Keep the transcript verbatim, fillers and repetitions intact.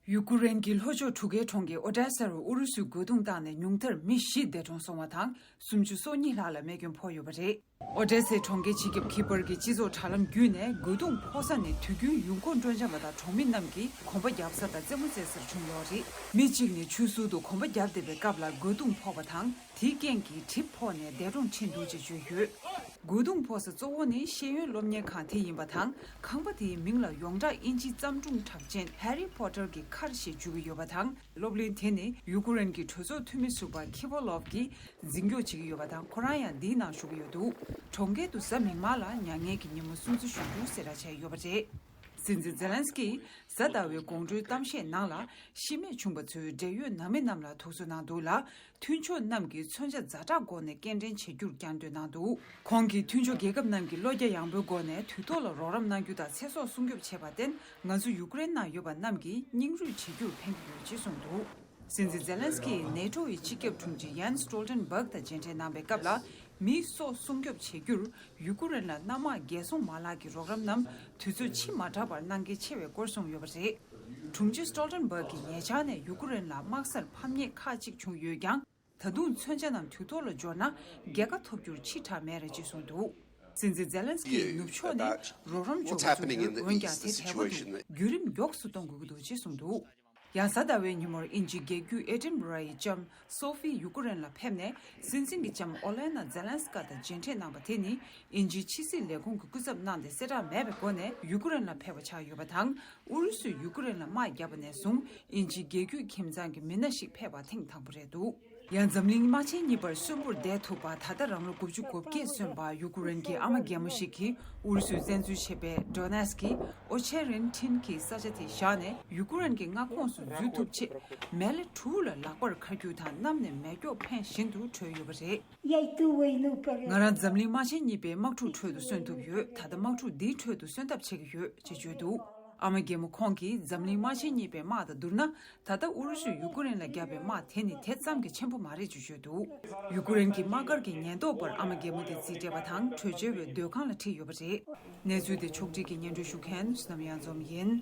ཡུ་ཀུ་རེན་གྱི་ལྷོ་ཕྱོགས་གྲུ་ཁའི་གྲོང་ཁྱེར་ཨོ་ཌེ་ས་རུ་ཨུ་རུ་སུས་རྒོལ་རྡུང་བཏང་ནས་ཉུང་མཐར་མི་བཞི་འདས་གྲོངས་སོང་བ་དང་། སུམ་ཅུ་སོ་གཉིས་ལྷག་ལ་རྨས་སྐྱོན་ཕོག་ཡོད་པ་རེད། ཨོ་ཌེ་སའི་གྲོང་ཁྱེར་སྤྱི་ཁྱབ་ཁི་པར་གྱི་སྤྱི་ཚོགས་དྲ་ལམ་བརྒྱུད་ནས། རྒོལ་རྡུང་ཕོག་ས་ནི་དུས་རྒྱུན་ཡུལ་སྐོར་སྤྲོ་འཆམ་པ་དང་གྲོང་མི་རྣམས་ཀྱིས་གོམ་པ་རྒྱག་ས་དང་རྩེད་མོ་རྩེ་སར་བྱུང་ཡོད་རེད། མི་གཅིག་ནི་ཆུ་ཟུར་དུ་གོམ་པ་རྒྱག་བསྡད་པའི་སྐབས་ལ་རྒོལ་རྡུང་ཕོག་པ་དང་། དེའི་རྐྱེན་གྱིས་གྲིབ་ཕོག་ནས་འདས་གྲོངས་ཕྱིན་འདུག་ཅེས་བརྗོད་ཡོད། རྒོལ་རྡུང་ཕོག་ས་གཙོ་བོ་ནི་ཤེས་ཡོན་སློབ་གཉེར་ཁང་དེ་ཡིན་པ་དང་། ཁང་པ་དེའི་མིང་ལ་ཡོངས་གྲགས་དབྱིན་ཇིའི་བརྩམས་སྒྲུང་གྲགས་ཅན་ཧེ་རི་ཕོ་ཊར་གྱི་མཁར་ཞེས་བརྗོད་ཀྱི་ཡོད་པ་དང་། སློབ་གླིང་དེ་ནི་ཡུ་ཀུ་རེན་གྱི་གྲོས་ཚོགས་འཐུས་མི་ཟུར་པ་ཁི་བོ་ལོབ་ཀྱིས་འཛིན་སྐྱོང་བྱེད་ཀྱི་ཡོད་པ་དང་། ཁོ་རང་ཡང་འདིའི་ནང་ཞུགས་ཀྱི་ཡོད་འདུག་གྲོང་ཁྱེར་དུ་གཟའ་མིག་དམར་ལ་མྱ་ངན་གྱི་ཉིན་མོ་སྲུང་བརྩི་ཞུ་རྒྱུ་གསལ་བསྒྲགས་བྱས་ཡོད་པ་རེད། སྲིད་འཛིན་ཛེ་ལན་སི་ཀིས་གཟའ་ཟླ་བའི་དགོང་དྲོའི་གཏམ་བཤད་ནང་ལ། ཤི་རྨས་བྱུང་པ་ཚོའི་འབྲེལ་ཡོད་ནང་མི་རྣམས་ལ་ཐུགས་གསོ་གནང་འདུག་ལ། མཐུན་ཕྱོགས་རྣམས་ཀྱིས་མཚོན་ཆ་ཛ་དྲག་སྒོ་ནས་སྐྱེལ་འདྲེན་བྱེད་རྒྱུར་རྒྱབ་སྐྱོར་གནང་འདུག་ཁོང་གིས་མཐུན་ཕྱོགས་རྒྱལ་ཁབ་རྣམས་ཀྱིས་བློ་རྒྱ་ཡངས་པོའི་སྒོ་ནས་དུས་ཐོག་ལ་རོགས་རམ་གནང་རྒྱུ་དང་ཚེ་སྲོག་སྲུང་སྐྱོབ་བྱས་པར་བརྟེན། ང་ཚོ་ཡུ་ཀེ་རེན་ནང་ཡོད་པ་རྣམས་ཀྱིས་སྙིང་རུས་བྱེད་རྒྱུར་ཕན་གྱི་ཡོད་ཅེས་གསུངས་འདུག་སྲིད་འཛིན་ཛེ་ལན་སི་ཀིས་ནེ་ཊོ་ཡི་སྤྱི་ཁྱབ་དྲུང་ཆེ་ཡན་སི་སྟོལ་ཊེན་བྷག་དང་མཇལ་འཕྲད་གནང་པའི་སྐབས་ལ། མིའི་སྲོག་སྲུང་སྐྱོབ་བྱེད་རྒྱུར་ཡུ་ཀེ་རེན་ལ་གནམ་དམག་རྒྱལ་སྲུང་མ་ལག་གི་རོགས་རམ་རྣམས་དུས་ཚོད་ཕྱི་མ་དྲགས་པར་གནང་གལ་ཆེ་བའི་སྐོར་གསུངས་ཡོད་པ་རེད། དྲུང་ཆེ་སྟོལ་ཊེན་བྷག་གིས་ཉེ་ཆར་ནས་ཡུ་ཀེ་རེན་ལ་དམག་སར་ཕམ་ཉེས་ཁག་ཅིག་བྱུང་ཡོད་ཀྱང་། ད་དུང་མཚོན་ཆ་རྣམས་དུས་ཐོག་ལ་འབྱོར་ན་རྒྱལ་ཁ་ཐོབ་རྒྱུར་ཕྱི་དྲགས་མེད་རེད་ཅེས་གསུངས་འདུག་སྲིད་འཛིན་ཛེ་ལན་སི་ཀིས་ནུབ་ཕྱོགས་ནས་རོགས་རམ་འབྱོར་བ་ཚོར་འོན་ཀྱང་དེ་དལ་བ་འདུག་བརྒྱུད་རིམ་མགྱོགས་སུ་གཏོང་དགོས་ཀྱི་འདུག་ཅེས་གསུངས་འདུག་ཡང་གཟའ་ཟླ་བའི་ཉིན་མོར་དབྱིན་ཇིའི་རྒྱལ་རྒྱུད་ཨེ་ཏིན་བྷ་ར་ཡི་ལྕམ་སོ་ཧྥི་ཡུ་ཀེ་རེན་ལ་ཕེབས་ནས། སྲིད་འཛིན་གྱི་ལྕམ་ཨོ་ལེ་ན་ཛེ་ལན་སི་ཀ་དང་མཇལ་འཕྲད་གནང་པ་དེ་ནི། དབྱིན་ཇིའི་ཕྱི་སྲིད་ལས་ཁུངས་ཀྱི་སྐུ་ཚབ་གནང་སྟེ་གསལ་བསྒྲགས་མེད་པའི་སྒོ་ནས་ཡུ་ཀེ་རེན་ལ་ཕེབས་པ་ཆགས་ཡོད་པ་དང་། ཨུ་རུ་སུས་ཡུ་ཀེ་རེན་ལ་དམག་བརྒྱབ་པ་ནས་བཟུང་། དབྱིན་ཇིའི་རྒྱལ་རྒྱུད་ཁྱིམ་ཚང་གི་མི་སྣ་ཞིག་ཕེབས་པ་ཐེངས་དང་པོ་རེད་འདུག་ཡང་འཛམ་གླིང་དམག་ཆེན་གཉིས་པར་གསོན་པོར་བསྡད་ཐུབ་པ། ད་ལྟ་རང་ལོ་དགུ་བཅུ་གོ་བརྒྱད་སོན་པ་ཡུ་ཀེ་རེན་གྱི་ཨ་མ་རྒན་མོ་ཞིག་གིས། ཨུ་རུ་སུས་བཙན་འཛུལ་བྱས་པའི་ཌོ་ནེ་སི་ཀི། ཨོ་ཆེ་རིན་ཁྲིན་གྱི་ས་ཆ་དེ་བཞག་ནས། ཡུ་ཀེ་རེན་གྱི་མངའ་ཁོངས་སུ་འཛུལ་ཐུབ་ཆེད། མེ་ལེ་དྲུག་ལ་ལག་པར་འཁར་རྒྱུ་དང་། གནམ་ནས་མེ་སྒྱོགས་འཕེན་བཞིན་དུ་བྲོས་ཡོད་པ་རེད། ང་རང་འཛམ་གླིང་དམག་ཆེན་གཉིས་པའི་དམག་འཁྲུག་ཁྲོད་དུ་གསོན་ཐུབ་ཡོད། ད་ལྟ་དམག་འཁྲུག་འདིའི་ཁྲོད་དུ་གསོན་ཐབས་བྱེད་ཀྱི་ཡོད་ཅེས་བརྗོད་འདུག་ཨ་མ་རྒན་མོ་ཁོང་གིས། འཛམ་གླིང་དམག་ཆེན་གཉིས་པའི་དམག་དང་བསྡུར་ན། ད་ལྟ་ཨུ་རུ་སུས་ཡུ་ཀེ་རེན་ལ་བརྒྱབ་པའི་དམག་དེ་ནི་དེ་ཙམ་གྱིས་ཆེན་པོ་མ་རེད་ཅེས་བརྗོད་འདུག་ཡུ་ཀེ་རེན་གྱི་དམག་སྒར་གྱི་ཉེན་རྟོག་པར་ཨ་མ་རྒན་མོ་དེ་རྩིས་སྤྲད་པ་དང་། བྲོས་བྱོལ་བའི་སྡོད་ཁང་ལ་ཁྲིད་ཡོད་པ་རེད། གནས་ཚུལ་དེ་ཕྱོགས་སྒྲིག་གིས་སྙན་སྒྲོན་ཞུ་མཁན་བསོད་ནམས་གཡང་འཛོམས་ཡིན།